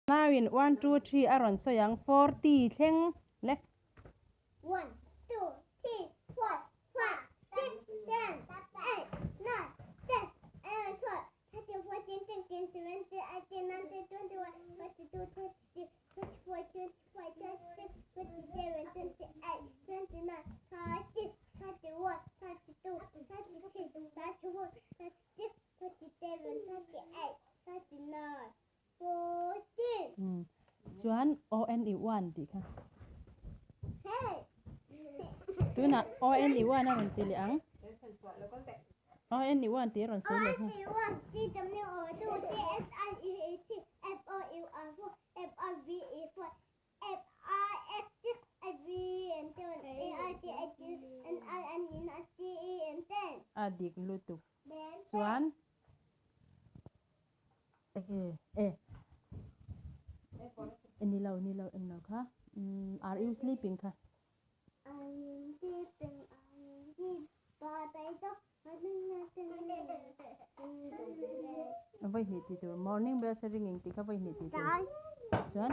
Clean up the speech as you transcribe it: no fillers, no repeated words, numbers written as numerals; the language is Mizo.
Nauin one two three a rawn sawi ang 40 thleng le. One, two, three, four, five, six, seven, eight, nine, ten, eleven, 12, 13, 14, 16, 17, 18, 19, 20, 22, 23, 24, 25, 26, 27, 28, 29, 30, 31, 32, 33, 34, 36, 37, 38, 39, 40. Chuan O N E one tih kha. Tunah O N E one a rawn ti leh ang. O N E one tih a rawn sawi leh nghal. A dik lutuk. Chuan enge e ni lo ni lo eng lo kha are you sleeping kha. Vawi hnih tih tur morning bells a ringing tih kha vawi hnih tih tur chuan.